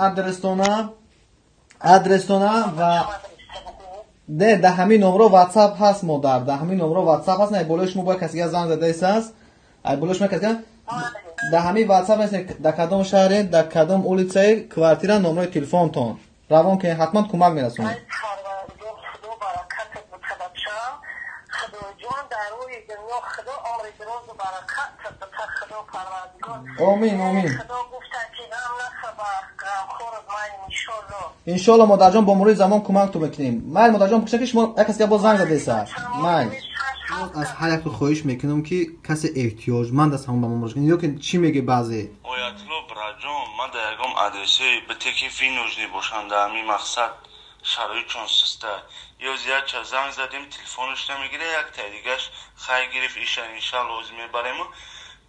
адрестона, адрестона ва не, да ҳамин номро WhatsApp ҳаст, модар, да ҳамин номро WhatsApp ҳаст, не, болои шумо бояд касе занг задаистааст. Ай болои шумо касе да ҳамин WhatsApp ҳаст, да кадом шаҳре, да кадом улицае, квартира, номрои телефонтон. Равон кунед, ҳатман кӯмак мерасонем. Омин, омин. Иншоалло, модарҷон, бо мурури замон кӯмактон мекунем. Майл, модарҷон, пурса ки шумо як касе боз занг задаиста. Майл. Аз ҳар як хоҳиш мекунам, ки касе эҳтиёҷманд аст, ҳамон ба мо муроҷиат кунад. Ё ки чӣ мегӯй баъзе? Оятулло браҷон, ман дар ягон адресҳои битеки винужни бошам, дар ҳамин мақсад шароитшон суста. Ё зиядча занг задем, телефонаш намегирад, як таи дигаш хай гирифт, иша иншалло ҳозир мебарему.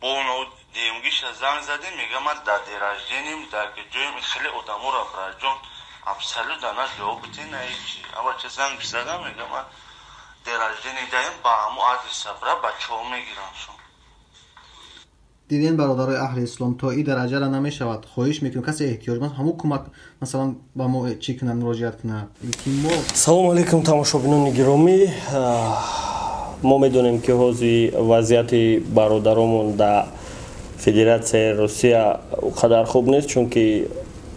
Бо оно деюмгиша занг задем, мега ман дар дерождением, дар ҷоем. Хеле одаморо, браҷон, абсолютно на ҷавоб бите, на ҳечи. Авача занг задам, мега ман дерождение даем, ба ҳамо адреса бра, бачаҳо мегиранд шон. Диден, бародарои аҳли ислом, то ин дараҷара намешавад. Хоҳиш мекунем, касе эҳтиёҷманд ҳамун кӯмак, масалан, ба мо чӣ кунад, муроҷиат кунад. Илтимос. Салому алайкум, тамошобинони гиромӣ. Мо медонем, ки ҳозир вазъияти бародаромон дар Федератсияи Русия он қадар хуб нест, чунки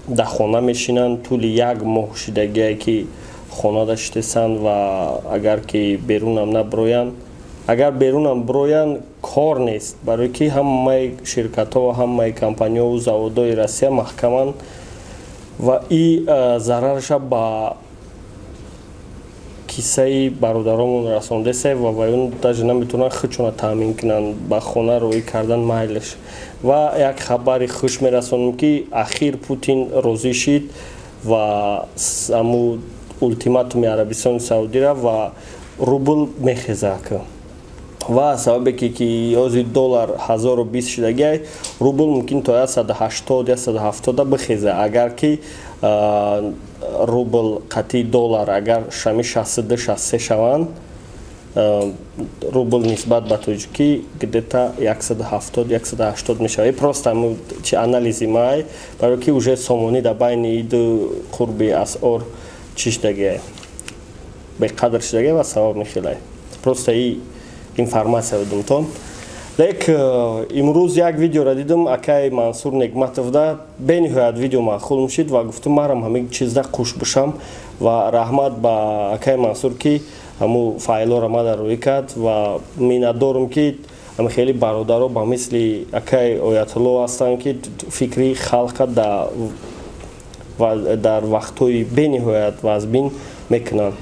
дар хона мешинанд, тӯли як моҳ шидагие ки хона даштесанд ва агар ки берунам наброянд, агар берунам броянд, кор нест, барои ки ҳамаи ширкатҳо ва ҳамаи компаниёву заводҳои Россия маҳкаманд ва и зарараша ба киссаи бародаромон расондесе ва вайон даже наметавонанд худшона таъмин кунанд, ба хона роӣ кардан майлаш. Ва як хабари хуш мерасонем, ки ахир Путин розӣ шид ва аму ултиматуми Арабистони Саудира ва рубл мехеза. Ва сабабе ки ҳозир доллар 1020 шидагиай, рубл мумкин то 180, 170 бихеза. Агар ки рубл қатъи доллар агар шами 62, 63 шаванд, рубл нисбат ба тоҷикӣ где-то 170, 180 мешавад. Просто чи анализи май, барои ки уже сомонӣ дар байни ду қурби асъор чӣ шидагиай, беқадр шидагиай ва сабаб мехелай. Просто и информация додумтон. Лек имрӯз як видеоро дидам акай Мансур Негматовда, бениҳоят видео маъқул мешид ва гуфтам, марам ҳамин чизда қуш бошам. Ва раҳмат ба акай Мансур, ки ҳаму файлоро мада рӯӣ кард, ва миннатдорам, ки ҳами хеле бародаро ба мисли акай Оятулло ҳастанд, ки фикри халқа дар вақтҳои бениҳоят вазбин мекунанд.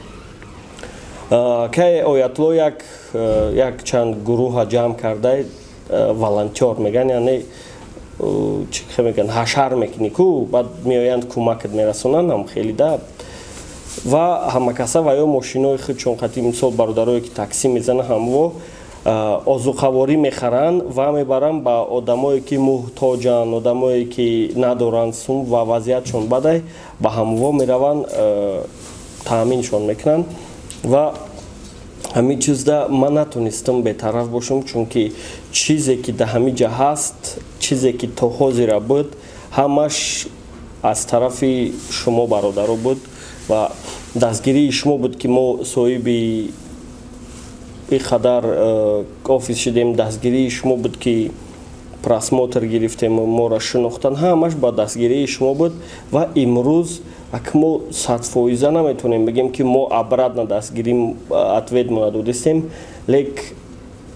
Акай Оятулло як чанд гурӯҳа ҷамъ карда, волонтёр мегӯянд, яъне чӣ мегӯянд, ҳашар мекунӣ ку, баъд меоянд, кӯмакат мерасонанд ҳам хеле да. Ва ҳамакаса ва ё мошинои худшон қатъи, мисол, бародарое ки таксӣ мезананд, ҳамво озуқаворӣ мехаранд ва мебаранд ба одамое ки муҳтоҷанд, одамое ки надоранд сум ва вазъиятшон бадай, ба ҳамво мераванд, таъминшон мекунанд. Ва ҳамин чизда ман натонистам бетараф бошам, чунки чизе ки дар ҳамин ҷа ҳаст, чизе ки то ҳозира буд, ҳамаш аз тарафи шумо бародаро буд ва дастгирии шумо буд, ки мо соҳиби ин қадар офис шудем, дастгирии шумо буд, ки просмотр гирифтем, моро шинохтан, ҳамаш ба дастгирии шумо буд. Ва имрӯз ак мо 100% наметавонем бигем, ки мо обратно дастгирӣ ответ мо надодистем, лек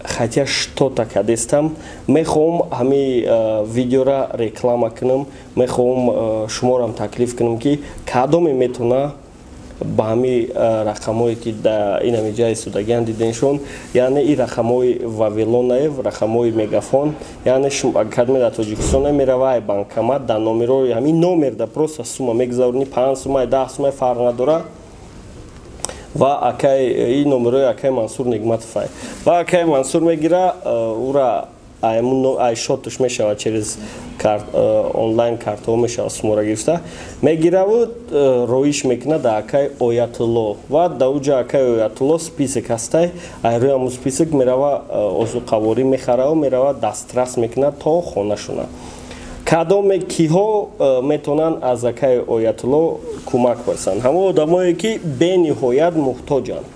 хотя что-то кардестам. Мехоҳам ҳами видеора реклама кунам, мехоҳам шуморам таклиф кунам, ки кадоме метавона ба ҳами рақамҳое ки дар ин ҳами ҷа истодагиан, диденшон, яъне ин рақамҳои Вавилонаев, рақамҳои Мегафон, яъне кадме дар Тоҷикистон мерава, ай банкомат дар номерои ҳамин номер да просто сума мегузаронӣ, 5 сумай, 10 сумай, фарқ надорад. Ва акай ин номерои акай Мансур Негматовай ва акай Мансур мегира, ура ай шотуш мешавад, через онлайн картҳо мешавад сумора гирифта, мегираву роиш мекунад дар акай Оятулло. Ва дар уҷа акай Оятулло список ҳастай, ай рӯи ҳамун список мерава, озуқаворӣ мехараву мерава, дастрас мекунад то хонашона. Кадоме киҳо метавонанд аз акаи Оятулло кӯмак пурсанд? Ҳамон одамое, ки бениҳоят муҳтоҷанд,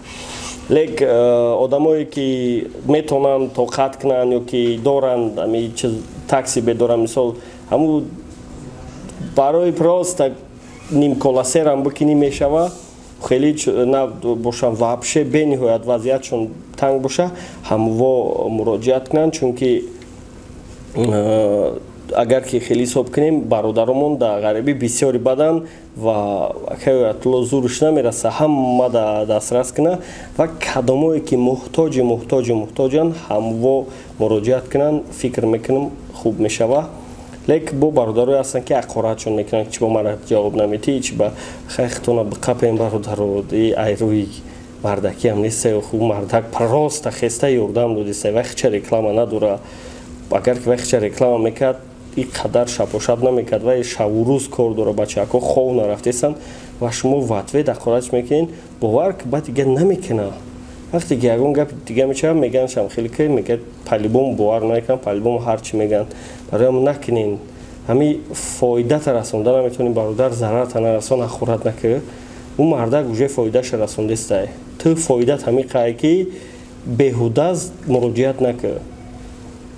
лек одамое, ки метавонанд тоқат кунанд ё ки доранд ами чиз, такси бедоранд, мисол, ҳамун барои просто нимколасерам бикунӣ мешава, хеле на бошам, вообще бениҳоят вазъиятшон танг боша, ҳамво муроҷиат кунанд, чунки агар ки хеле ҳисоб кунем, бародаромон дар ғарибӣ бисёри баданд ва акаи Оятулло зурш намераса ҳама дастрас куна. Ва кадомое ки муҳтоҷи муҳтоҷи муҳтоҷанд, ҳамво муроҷиат кунанд, фикр мекунам, хуб мешава. Лек бо бародарое ҳастанд, ки ҳақоратшон мекунанд, чи ба мара ҷавоб наметӣ, чи ба хайхтона биқапем. Бародаро, айрӯи мардакиам нест, хуб, мардак просто хеста ёрдам додиста, вай хича реклама надора. Агар ки вай хича реклама мекард, и қадар шабошаб намекард. Вай шаву рӯз кор дора, бачаҳако хов нарафтесанд ва шумо в ответ ҳақоратш мекунед. Бовар, ки баъд дига намекуна. Вақте ки ягон гапи дига мешавад, меган шам хеле ки мегӯяд, по-любому бовар намекунам, по-любому ҳар чӣ мегӯянд. Барои накунен, ҳами фоидата расонда наметавонӣ, бародар, зарарта нарасон, ҳақорат накунӣ. Ӯ мардак уже фоидаша расондестай, ту фоидат ҳами қае, ки беҳуда муроҷиат накунӣ.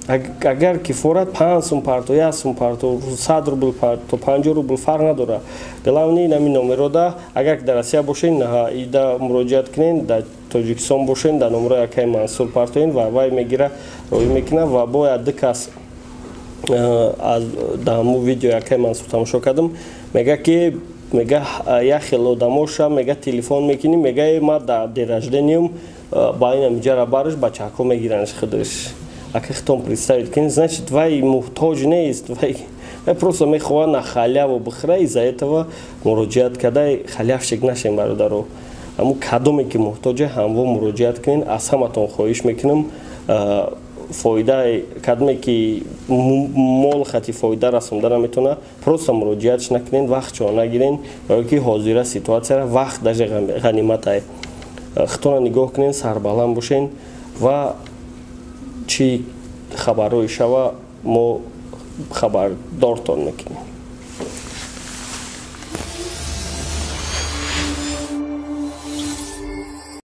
Агар ки форат, 5 сум парто, 1 сум парто, 100 рубл парто, 50 рубл, фарқ надора. Главный нами номерода, агар ки дар Россия бошен, ида муроҷиат кунен, дар Тоҷикистон бошен, дар номерои акаи Мансур партоен ва вай мегира, роӣ мекуна. Ва бояд ду кас аз дар ҳамун видеои акаи Мансур тамошо кардам, мега ки мега як хел одамоша, мега, телефон мекунӣ, мега, ма дар день рождениям ба ин амиҷара барш, бачаҳако мегиранш худаш. Ака, хитон представить кунед, значит, вай муҳтоҷ нест, вай просто мехоҳад на халяву бихӯра, из-за этого муроҷиат карда. Халявщик нашем, бародаро. Ҳамун кадоме ки муҳтоҷа, ҳамво муроҷиат кунед. Аз ҳаматон хоҳиш мекунам, фоида кадоме ки мол хати фоида расонда наметавона, просто муроҷиатш накунед, вақт чо нагирен, барое ки ҳозира ситуатсияра вақт даже ғаниматай. Хитона нигоҳ кунед, сарбаланд бошен ва чӣ хабарҳое шава, мо хабардортон мекунем.